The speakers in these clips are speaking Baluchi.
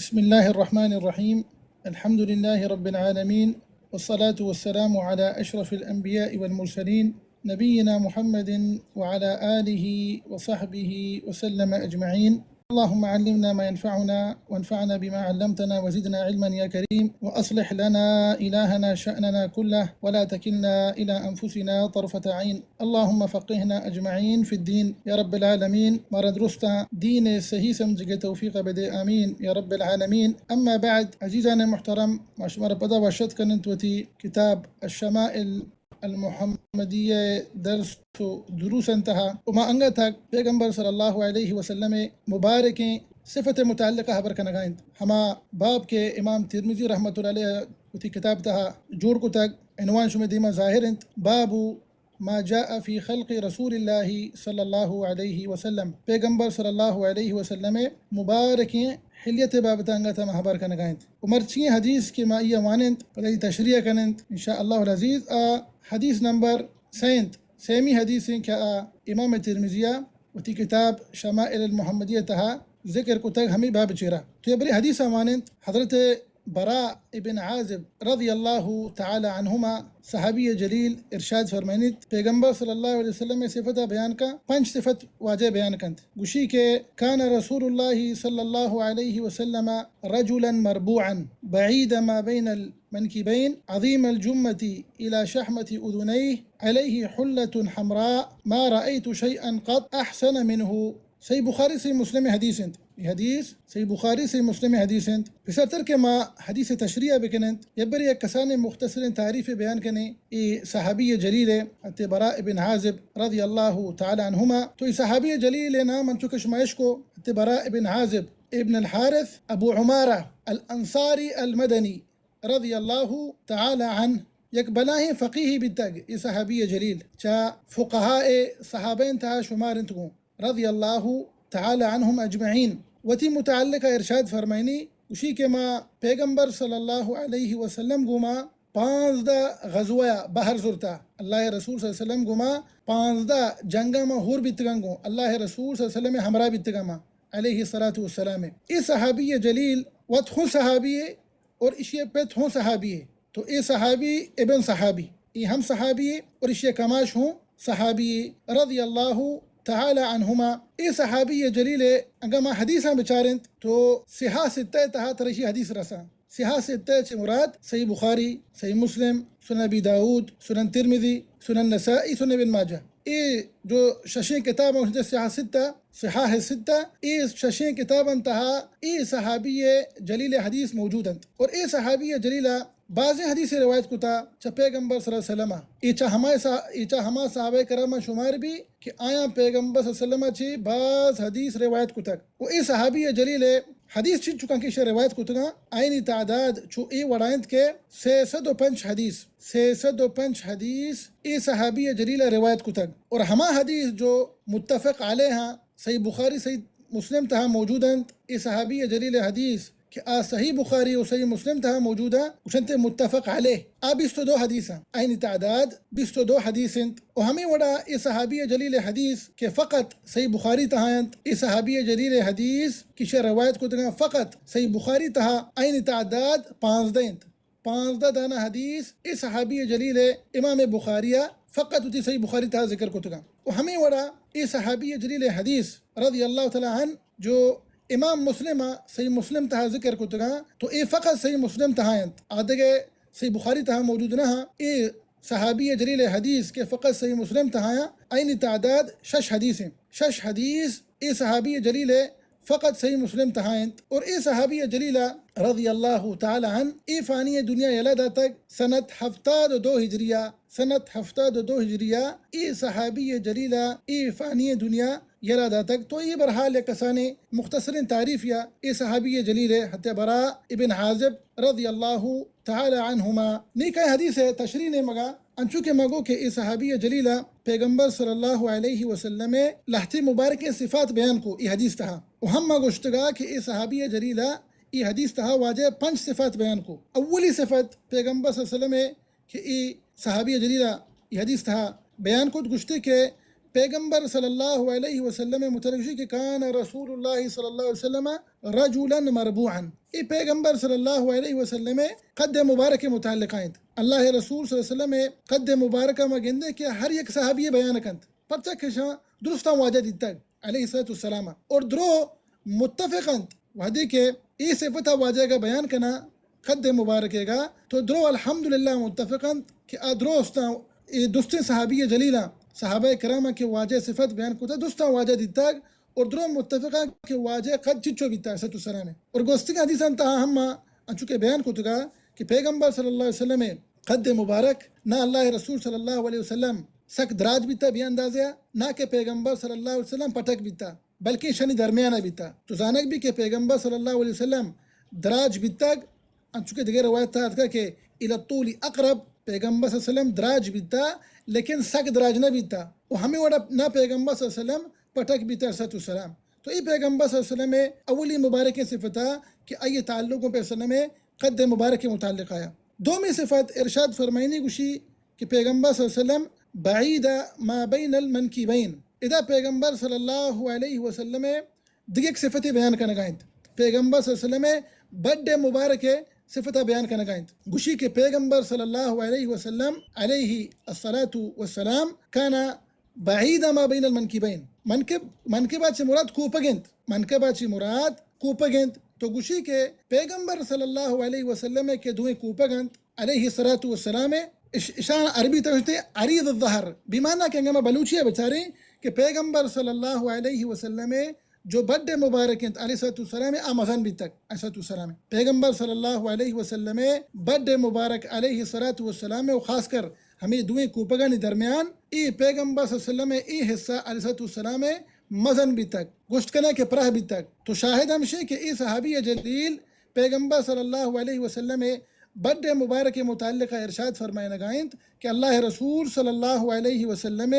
بسم الله الرحمن الرحيم. الحمد لله رب العالمين، والصلاة والسلام على أشرف الأنبياء والمرسلين، نبينا محمد وعلى آله وصحبه وسلم أجمعين. اللهم علمنا ما ينفعنا، وانفعنا بما علمتنا، وزدنا علما يا كريم، وأصلح لنا إلهنا شأننا كله، ولا تكلنا إلى أنفسنا طرفة عين. اللهم فقهنا أجمعين في الدين يا رب العالمين. مارا درستاں دین ءِ صحیح سمجھگ ءِ توفیق بدے، آمین یا رب العالمین. اما بعد، عزیزان محترم، ما شمارا پدا وش اتک کننت وتی کتاب الشمائل المحمدیہ درس و دروس ءِ تہا، و ما انگت پیغمبر صلی اللہ علیہ وسلم ءِ مبارکیں صفت ءِ متعلق ہبر کنگا انت. ہما باب کہ امام ترمذی رحمۃ اللہ علیہ وتی کتاب تہا جوڑ کتگ، عنوان شمئے دیما ظاہر انت، باب ما جاء في خلق رسول الله صلى الله عليه وسلم. پیغمبر صلی اللہ علیہ وسلم ءِ مبارکیں حلیت ءِ بابت انگت ہم ہبر کنگا انت. و مرچی حدیث کہ ما آئی ءَ واننت، پدا آئی تشریح کننت، ان شاء اللہ العزیز. آ حدیث نمبر سئے انت. سیمی حدیث انت کہ آ امام ترمذی ءَ وتی کتاب شمائل المحمدیہ تہا ذکر کتگ، ہمے باب چیرا. تو یہ بری حدیث ءَ واننت، حضرت براء ابن عازب رضی اللہ تعالی عنہما، صحابی جلیل، ارشاد فرمائنیت، پیغمبر صلی اللہ علیہ وسلم ءِ صفت بیان کا، پنچ صفت واجہ بیان کنت. گوشی کہ كان رسول الله صلى الله عليه وسلم رجلا مربوعا بعيد ما بين المنكبين عظيم الجمة إلى شحمة أذنيه عليه حلة حمراء ما رأيت شيئا قط أحسن منه. صحیح بخاری، صحیح مسلم حدیث انت. یہ حدیث صحیح بخاری، صحیح مسلم حدیث انت. پسرتر کہ ما حدیث تشریح بکننت، یہ بر یک کسان مختصر تعریف بیان کنیں. اے صحابی جلیل ءِ، حضرت براء ابن عازب رضی اللہ تعالی عنہما. تو اے صحابی جلیل ءِ نام انچو کہ شما اشکو، حضرت براء ابن عازب ابن الحارث ابو عمارہ الانصاری المدنی رضی اللہ تعالی عنہ، یک بلاہیں فقیہے بیتگ. اے صحابی جلیل چہ فقہاء صحابہ ءِ تہا شمار انت گوں، رضی اللہ تعالی عنہم اجمعین. وتی متعلق ارشاد فرمائنی، گوشی کہ ما پیغمبر صلی اللہ علیہ وسلم گوما پانزدہ غزوہ ءَ بہر زرتا. اللہ ءِ رسول صلی اللہ علیہ وسلم گوما پانزدہ جنگا ما ہور بیتگاں گوں، اللہ ءِ رسول صلی اللہ علیہ وسلم ءِ ہمراہ بیتگاں ما، علیہ الصلوۃ والسلام. اے صحابی جلیل وت ہوں صحابی ءِ اور اشی ءِ پت ہوں صحابی ءِ. تو اے صحابی ابن صحابی، اے ہم صحابی ءِ اور اشی ءِ کماش ہوں صحابی ءِ، رضی اللہ تعالی عنہما. اے صحابی جلیل ءِ اگاں ما حدیثاں بچارنت تو صحاح ستہ ءِ تہا ترا اشی حدیث رساں. صحاح ستہ چہ مراد صحیح بخاری، صحیح مسلم، سنن ابی داؤد، سنن ترمذی، سنن نسائی، سنن ابن ماجہ. اے جو ششیں کتاب ہیں، صحاح ستہ، صحاح ستہ، اے ششیں کتاباں تہا اے صحابی جلیل حدیث موجود انت. اور اے صحابی جلیل بازیں حدیث روایت کتا چہ پیغمبر صلی اللہ علیہ وسلم. اے چہ ہما صح-، اے چہ ہما صحابہ کرام شمار بی کہ آیاں پیغمبر صلی اللہ علیہ وسلم چہ باز حدیث روایت کتگ. و اے صحابی جلیل حدیث چنچکاں کہ ایشاں روایت کتگاں، آیانی تعداد چو اے وڑا انت کہ سئے سد و پنچ حدیث، سئے سد و پنچ حدیث اے صحابی جلیل روایت کتگ. اور ہما حدیث جو متفق علیہ ہاں، صحیح بخاری، صحیح مسلم تہا موجود انت، اے صحابی جلیل حدیث کہ آ صحیح بخاری و صحیح مسلم تہا موجود انت، گوشنت متفق علیہ. آ بیست و دو حدیث انت، آیانی تعداد بیست و دو حدیث انت. و ہمے وڑا اے صحابی جلیل حدیث کہ فقط صحیح بخاری تہا انت، اے صحابی جلیل حدیث کہ ایشاں روایت کتگاں فقط صحیح بخاری تہا، آیانی تعداد پانزدہ انت. پانزدہ دانہ حدیث اے صحابی جلیل امام بخاری فقط وتی صحیح بخاری تہا ذکر کتگاں. و ہمے وڑا اے صحابی جلیل حدیث رضی اللہ تعالی عنہ جو امام مسلم صحیح مسلم تہا ذکر کتگاں، تو اے فقط صحیح مسلم تہا انت، آ دگہ صحیح بخاری تہا موجود نہ ہاں. اے صحابی جلیل حدیث کہ فقط صحیح مسلم تہا آں، آیانی تعداد شش حدیث ہیں. شش حدیث اے صحابی جلیل فقط صحیح مسلم تہا انت. اور اے صحابی جلیل رضی اللہ تعالی عنہ اے فانی دنیا یلہ داتگ سنت ہفتاد و دو ہجریہ، سنت ہفتاد و دو ہجریہ اے صحابی جلیل اے فانی دنیا یلہ داتگ. تو اے بہرحال یک کسانیں مختصریں تعریف یا اے صحابی جلیل حضرت براء ابن عازب رضی اللہ تعالی عنہما. نی کئے حدیث ءِ تشریح نیمگا، انچو کہ ما گو کہ اے صحابی جلیل پیغمبر صلی اللہ علیہ وسلم لہتے مبارکیں صفات بیان کو اے حدیث تہا. و ہم ما گوشتگا کہ اے صحابی جلیل اے حدیث تہا واجہ پنچ صفات بیان کو. اولی صفت پیغمبر صلی اللہ علیہ وسلم کہ اے صحابی جلیل اے حدیث تہا بیان کت، گوشتے کہ پیغمبر صلی اللہ علیہ وسلم متعلق گوشی کہ کان رسول اللہ صلی اللہ علیہ وسلم رجلا مربوعا۔ اے پیغمبر صلی اللہ علیہ وسلم قد مبارک متعلق انت۔ اللہ رسول صلی اللہ علیہ وسلم قد مبارک ما گندے کہ ہر یک صحابی بیان کنت، پرچا کہ شان درستاں واجہ دیتگ علیہ الصلوۃ والسلام۔ اور درو متفق انت، وہدے کہ اے صفت واجہ گا بیان کنا قد مبارک گا، تو درو الحمدللہ متفق انت کہ آ درستاں، اے درستیں صحابی جلیلاں، صحابہ کرام کہ واجہ صفت بیان کتا، درستاں واجہ دیتگ اور درو متفق انت کہ واجہ قد چچو بیتا علیہ الصلوۃ والسلام۔ اور گوستگیں حدیثاں تہا ہم ما انچو کہ بیان کتگا کہ پیغمبر صلی اللہ علیہ وسلم قد مبارک نہ اللہ رسول صلی اللہ علیہ وسلم سک دراج بیتا بے اندازہ، نہ کہ پیغمبر صلی اللہ علیہ وسلم پٹک بیتا، بلکہ شنی درمیان بیتا۔ تو زانگ بی کہ پیغمبر صلی اللہ علیہ وسلم دراج بیتگ، انچو کہ دگہ روایت تہا اتکا کہ الی الطول اقرب، پیغمبر صلی اللہ علیہ وسلم دراج بیتا، لیکن سک دراج نہ بیتا، و ہمیں وڑا نہ پیغمبر صلی اللہ علیہ وسلم پٹک بیتا علیہ الصلوۃ والسلام۔ تو اے پیغمبر صلی اللہ علیہ وسلم اولی مبارکیں صفتا کہ آئی تعلق پہ وسلم قد مبارک متعلق آیا۔ دومی صفت ارشاد فرمائنی گوشی کہ پیغمبر صلی اللہ علیہ وسلم بعید ما بین المنکبین۔ ادا پیغمبر صلی اللہ علیہ وسلم دگہ یک صفتے بیان کنگا انت۔ پیغمبر صلی اللہ علیہ وسلم بڈ مبارک صفتا بیان کنگا انت۔ گوشی کہ پیغمبر صلی اللہ علیہ وسلم علیہ الصلوۃ والسلام کان بعید ما بین المنکبین۔ منکب، منکبا چہ مراد کوپگ انت۔ منکبا چہ مراد کوپگ انت۔ تو گوشی کہ پیغمبر صلی اللہ علیہ وسلم کہ دوئیں کوپگ انت، علیہ الصلوۃ والسلام، اش-، اشان عربی توشتے عریض الظہر، بیمانا کہ انگا ما بلوچی بچاریں کہ پیغمبر صلی اللہ علیہ وسلم جو بڈ مبارک انت علیہ الصلوۃ والسلام، آ مزن بیتگ علیہ الصلوۃ والسلام۔ پیغمبر صلی اللہ علیہ وسلم بڈ مبارک علیہ الصلوۃ والسلام و خاص کر ہمیں دوئیں کوپگانی درمیان اے پیغمبر صلی اللہ علیہ وسلم اے حصہ علیہ الصلوۃ والسلام مزن بیتگ، گوشت کنا کہ پراہ بیتگ۔ تو شاہد ہمشے کہ اے صحابی جلیل پیغمبر صلی اللہ علیہ وسلم بڈ مبارک متعلق ارشاد فرمائنگا انت کہ اللہ رسول صلی اللہ علیہ وسلم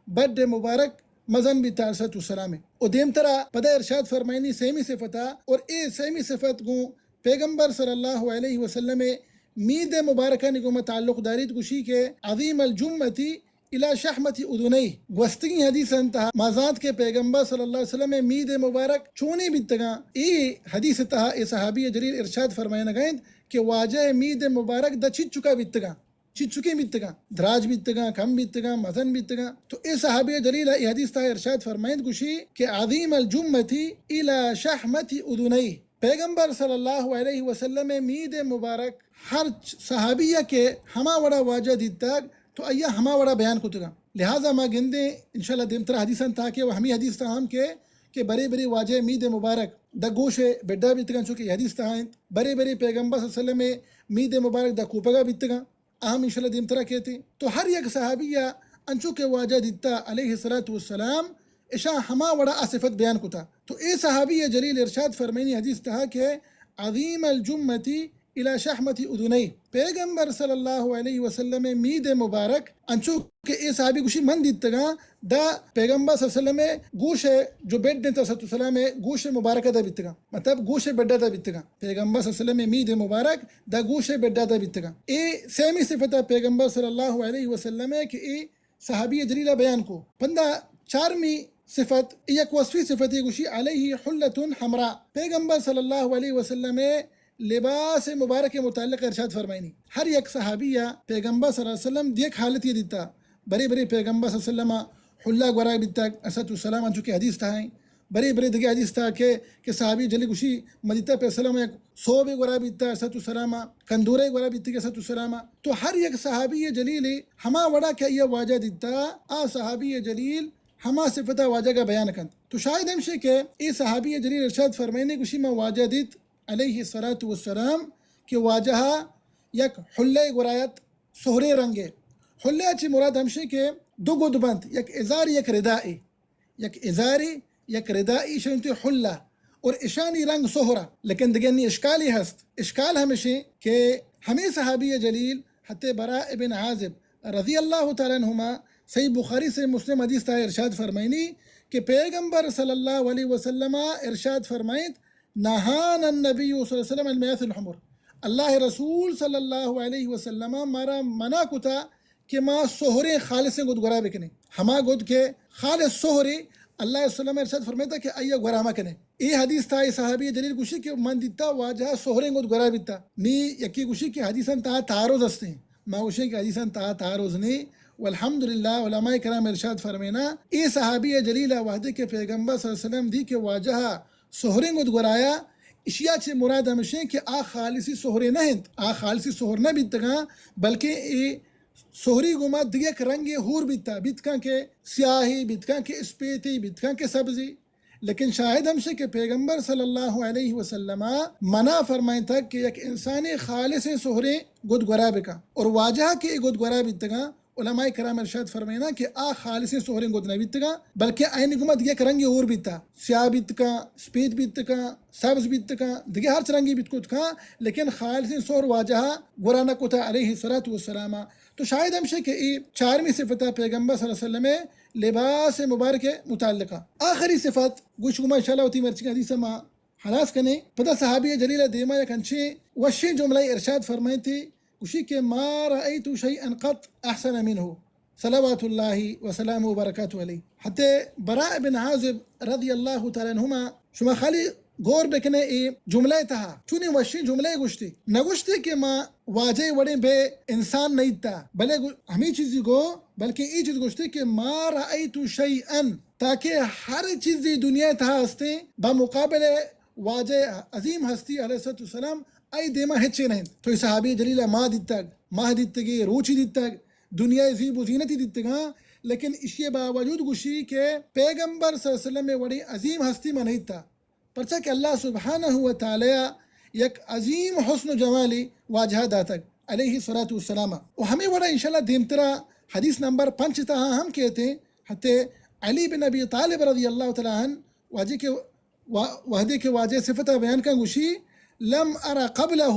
بڈ مبارک مزن بیتا علیہ الصلوۃ والسلام۔ و دیمترا پدا ارشاد فرمائنی سیمی صفتا، اور اے سیمی صفت گوں پیغمبر صلی اللہ علیہ وسلم مید مبارکانی گوما تعلق داریت، گوشی کہ عظیم الجمۃ الی شحمۃ اذنیہ۔ گوستگیں حدیث انت ما زانت کہ پیغمبر صلی اللہ علیہ وسلم مید مبارک چونی بیتگاں۔ اے حدیث تہا اے صحابی جلیل ارشاد فرمائنگا انت کہ واجہ مید مبارک دا چچکا بیتگاں۔ چچکیں بیتگاں، دراج بیتگاں، کم بیتگاں، مزن بیتگاں۔ تو اے صحابی جلیل اے حدیث تہا ارشاد فرمائنت گوشی کہ عظیم الجمۃ الی شحمۃ اذنیہ۔ پیغمبر صلی اللہ علیہ وسلم مید مبارک ہر چ-، صحابی کہ ہما وڑا واجہ دیتگ تو آیا ہما وڑا بیان کتگاں۔ لہذا ما گندیں انشاءاللہ دیمترا حدیثاں تاکہ وہ ہمیں حدیث تہا ہم کہ، کہ برے برے واجہ مید مبارک دا گوش بڈا بیتگاں چونکہ یہ حدیث تہا انت۔ برے برے پیغمبر صلی اللہ علیہ وسلم مید مبارک دا کوپگا بیتگاں۔ اہم انشاءاللہ دیمترا کیتے۔ تو ہر یک صحابی ء انچو کہ واجہ دیتا علیہ الصلوۃ والسلام، اشاں ہما وڑا آ صفت بیان کتا۔ تو اے صحابی جلیل ارشاد فرمائنی حدیث تہا کہ عظیم الجمۃ الی شحمۃ اذنیہ۔ پیغمبر صلی اللہ علیہ وسلم مید مبارک انچو کہ اے صحابی گوشی من دیتگاں دا پیغمبر صلی اللہ علیہ وسلم گوش جو بڈ انت علیہ السلام گوش مبارک دا بیتگاں، مطلب گوش بڈ دا بیتگاں۔ پیغمبر صلی اللہ علیہ وسلم مید مبارک دا گوش بڈا دا بیتگاں۔ اے سیمی صفت پیغمبر صلی اللہ علیہ وسلم ہے کہ اے صحابی جلیل بیان کو۔ پندا چارمی صفت، یک وصفی صفت گوشی علیہ حلۃ حمراء۔ پیغمبر صلی اللہ علیہ وسلم لباس مبارک متعلق ارشاد فرمائنی۔ ہر یک صحابی پیغمبر صلی اللہ علیہ وسلم دیک حالتی دیتا۔ برے برے پیغمبر صلی اللہ علیہ وسلم حلہ گورا بیتگ، علیہ السلام، انچو کہ حدیث تہا ہیں۔ برے برے دگہ حدیث تہا کہ، کہ صحابی جلیل گوشی، مدیتہ پہ السلام یک صوب گورا بیتہ، علیہ السلام، کندورے گورا بیتہ، علیہ السلام۔ تو ہر یک صحابی جلیل ہما وڑا کہ یہ واجہ دیتا، آ صحابی جلیل ہما صفتا واجہ کا بیان کنت۔ تو شاید ہمشے کہ اے صحابی جلیل ارشاد فرمائنے گوشی، ما واجہ دیت علیہ الصلوۃ والسلام کہ واجہ یک حلہ گورایت، سہرے رنگے۔ حلہ چی مراد ہمشے کہ دو گد بنت، یک ازار یک ردائے، یک ازاری، یک ردائی شنتی حلہ، اور اشانی رنگ سہرا۔ لیکن دگہ نی اشکالی ہست۔ اشکال ہمشے کہ ہمیں صحابی جلیل حتی براء ابن عازب رضی اللہ تعالی عنہما صحیح بخاری سے مسلم حدیث تا ارشاد فرمائنی کہ پیغمبر صلی اللہ علیہ وسلم ارشاد فرمائنت، نہانا النبی صلی اللہ علیہ وسلم عن میاث الحمر۔ اللہ رسول صلی اللہ علیہ وسلم مارا منع کتا کہ ما سہریں خالصیں گد گورا بکنیں۔ ہما گد کہ خالص سہرے، اللہ ءِ رسول ءَ ارشاد فرمائتا کہ آئی ءَ گورا مکنیں۔ اے حدیث تہا اے صحابی جلیل گوشی کہ من دیتا واجہ سہریں گد گورا بیتا۔ نی یکی گوشی کہ حدیثاں تہا تعارض استیں۔ ما گوشیں کہ حدیثاں تہا تعارض نیں۔ والحمدللہ، علماء کرام ارشاد فرمینا، اے صحابی جلیل ءَ وہدے کہ پیغمبر صلی اللہ علیہ وسلم دی کہ واجہ سہریں گد گورایا، اشیا چہ مراد ہمشیں کہ آ خالصی سہرے نہ انت، آ خالصی سہر نہ بیتگاں، بلکہ اے سہری گوما دگہ یک رنگے ہور بیتا، بیتکاں کہ سیاہی، بیتکاں کہ اسپیتی، بیتکاں کہ سبزی۔ لیکن شاہد ہمشیں کہ پیغمبر صلی اللہ علیہ وسلم منع فرمائینتگ کہ یک انسانے خالصیں سہریں گد گورا بکن، اور واجہ کہ اے گد گورا بیتگاں، علماء کرام ارشاد فرمائیناں کہ آ خالصیں سہریں گد نہ بیتگاں، بلکہ آیانی گوما دگہ یک رنگے ہور بیتا، سیاہ بیتکاں، سپید بیتکاں، سبز بیتکاں، دگہ ہرچ رنگے بیت کت کاں، لیکن خالصیں سہر واجہ گورا نہ کتا علیہ الصلوۃ والسلام۔ تو شاہد ہمشیں کہ اے چارمی صفتا پیغمبر صلی اللہ علیہ وسلم لباس مبارک متعلقہ۔ آخری صفت گوش گما انشاءاللہ وتی مرچی حدیث ما ہلاس کنیں۔ پدا صحابی جلیل دیما یک انچیں وشیں جملہ ارشاد فرمائیتی، گوشی کہ ما رأیت شیئا قط احسن منه، صلوات اللہ وسلامہ وبرکاتہ علیہ۔ حتی براء بن عازب رضی اللہ تعالی عنہما، شما خالی غور بکنے اے جملہ تہا چونیں وشیں جملہ گوشتی، نہ گوشتی کہ ما واجہ وڑیں بے انسان نہ دیتا، بلے گو-، ہمیں چیزی گو، بلکہ اے چیز گوشتی کہ ما رأیت شیئا، تاکہ ہر چیزی دنیا تہا ہستیں بمقابل واجہ عظیم ہستی علیہ الصلوۃ والسلام آئی دیما ہچے نہ انت۔ تو اے صحابی جلیل ما دیتگ، ماہ دیتگی، روچی دیتگ، دنیا زیب و زینتی دیتگاں، لیکن اشی باوجود گوشی کہ پیغمبر صلی اللہ علیہ وسلم وڑی عظیم ہستی من دیتا۔ پرچا کہ اللہ سبحانہ و تعالی یک عظیم حسن و جمالی واجہ داتگ علیہ الصلوۃ والسلام۔ و ہمیں وڑا انشاءاللہ دیمترا حدیث نمبر پنچ تہا ہم کہتے ہیں، حتی علی بن ابی طالب رضی اللہ تعالی عنہ واجہ کے وا-، وہدے کہ واجہ صفتا بیان کن گوشی، لم ار قبلہ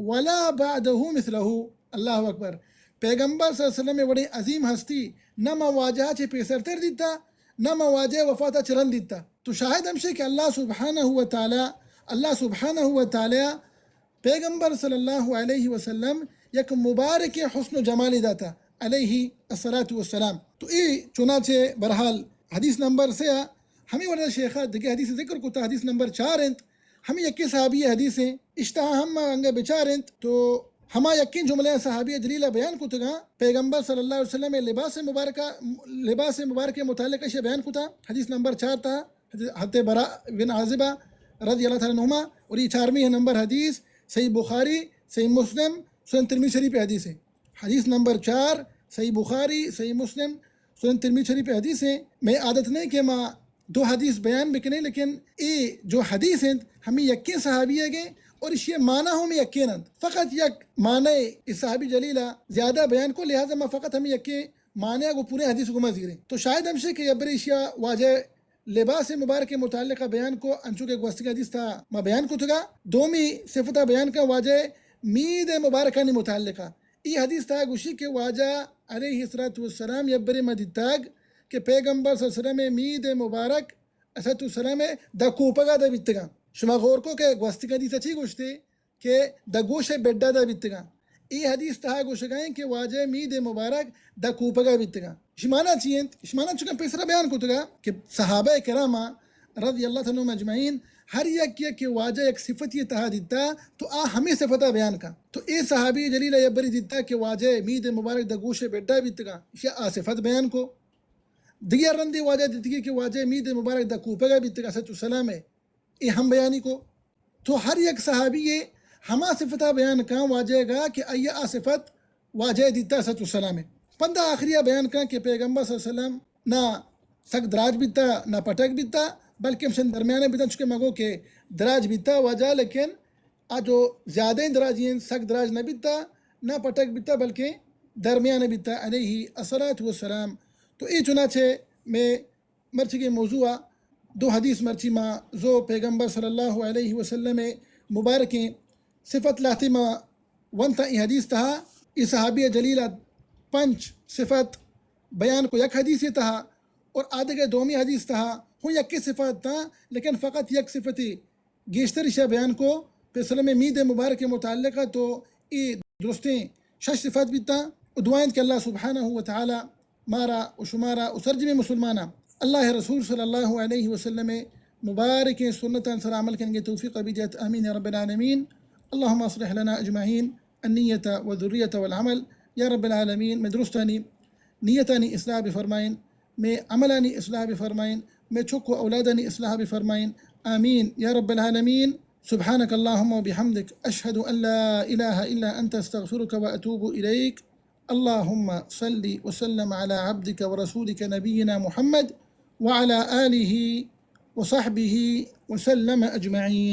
ولا بعدہ مثلہ۔ اللہ اکبر۔ پیغمبر صلی اللہ علیہ وسلم وڑیں عظیم ہستی نہ ما واجہ چہ پیسرتر دیتا، نہ ما واجہ وفاتا چہ رند دیتا۔ تو شاہد ہمشے کہ اللہ سبحانہ و تعالی، اللہ سبحانہ و تعالی پیغمبر صلی اللہ علیہ وسلم یک مبارک حسن و جمالی داتا علیہ الصلوۃ والسلام۔ تو اے چنانچہ بہرحال حدیث نمبر سے آ، ہمیں وڑا شیخا دگہ حدیث ذکر کتا، حدیث نمبر چار انت، ہمیں یکے صحابی حدیث ہیں، اشتہا ہم انگا بچار انت، تو ہما یکیں جملہ صحابی جلیل بیان کتگا، پیغمبر صلی اللہ علیہ وسلم لباس مبارکہ، لباس مبارک متعلق اشی بیان کتا، حدیث نمبر چار تا، حضرت براء بن عازبہ رضی اللہ تعالی عنہما، اور یہ چارمی ہے نمبر حدیث، صحیح بخاری، صحیح مسلم، سنن ترمذی شریف حدیث ہے۔ حدیث نمبر چار، صحیح بخاری، صحیح مسلم، سنن ترمذی شریف حدیث ہے۔ میں عادت نہیں کہ ما دو حدیث بیان بکنے، لیکن اے جو حدیث ہیں، ہمیں یکیں صحابی ہے گئے اور اسی معنی ہم یکیں انت۔ فقط یک معنی اس صحابی جلیلہ زیادہ بیان کو، لہذا ما فقط ہمیں یکیں معنی کو پورے حدیث کو ما زیریں۔ تو شاید ہمشے کہ یبر اشیا واجہ لباس مبارک متعلقہ بیان کو، انچو کہ گوستگیں حدیث تا ما بیان کتگا۔ دومی صفتا بیان کا واجہ مید مبارکانی متعلقہ۔ ای حدیث تا گوشی کہ واجہ علیہ الصلوۃ والسلام یبرے ما دیتگ کہ پیغمبر صلی اللہ علیہ وسلم مید مبارک علیہ الصلوۃ والسلام دا کوپگا دا بیتگا۔ شما غور کو کہ گوستگیں حدیث چی گوشتے؟ کہ دگوش بڈا دا بیتگاں۔ اے حدیث تہا گوشگا ہیں کہ واجہ مید مبارک دا کوپگا بیتگاں۔ اشی معنی چی انت؟ اشی معنی چونکہ پیسرا بیان کتگا کہ صحابہ کرام رضی اللہ تعالی عنہم اجمعین ہر یک یک کہ واجہ یک صفتی تہا دیتا تو آ ہمیں صفتا بیان کا۔ تو اے صحابی جلیل یبری دیتا کہ واجہ مید مبارک دا گوش بڈا بیتگاں، اشی آ صفت بیان کو۔ دیگر رندی واجہ دیتگی کہ واجہ مید مبارک دا کوپگا بیتگا، علیہ السلام ہے۔ اے ہم بیانی کو۔ تو ہر یک صحابی ء ہما صفتا بیان کن واجہ گا کہ آئی آ صفت واجہ دیتا، صلوۃ والسلام۔ پندا آخری بیان کن کہ پیغمبر صلی اللہ علیہ وسلم نہ سک دراج بیتا، نہ پٹک بیتا، بلکہ ہمشن درمیانے بیتا، چونکہ مگو کہ دراج بیتا واجہ، لیکن آ جو زیادہ دراجی ہیں، سک دراج نہ بیتا، نہ پٹک بیتا، بلکہ درمیانے بیتا، علیہ الصلوۃ والسلام۔ تو اے چنانچہ میں مرچیگیں موضوع ء دو حدیث مرچی ما زو پیغمبر صلی اللہ علیہ وسلم ء مبارکیں صفت لہتے ما ونتا۔ اے حدیث تہا اے صحابی جلیل ء پنچ صفت بیان کو یک حدیث تہا، اور آدگہ دومی حدیث تہا ہوں یکے صفت تا، لیکن فقط یک صفتی گیشتر ایشا بیان کو۔ پہ سلم مید مبارک متعلقہ تو اے درستیں شش صفت بیتا۔ و دعا انت کہ اللہ سبحانہ و تعالی مارا و شمارا و سرجمیں مسلماناں اللہ ءِ رسول صلی اللہ علیہ وسلم ءِ مبارکیں سنتاں سرا عمل کنگ ءِ توفیق بدیات، آمین یا رب العالمین۔ اللهم اصلح لنا اجمعین النیة والذریة والعمل۔ یا رب العالمین، مئے درستانی نیتانی اصلاح بفرمائین، مئے عملانی اصلاح بفرمائین، مئے چک و اولادانی اصلاح بفرمائین، آمین یا رب العالمین۔ سبحانك اللهم وبحمدك، أشهد أن لا إله إلا أنت، أستغفرك وأتوب إليك۔ اللهم صل وسلم على عبدك ورسولك نبينا محمد وعلى آله وصحبه وسلم أجمعين۔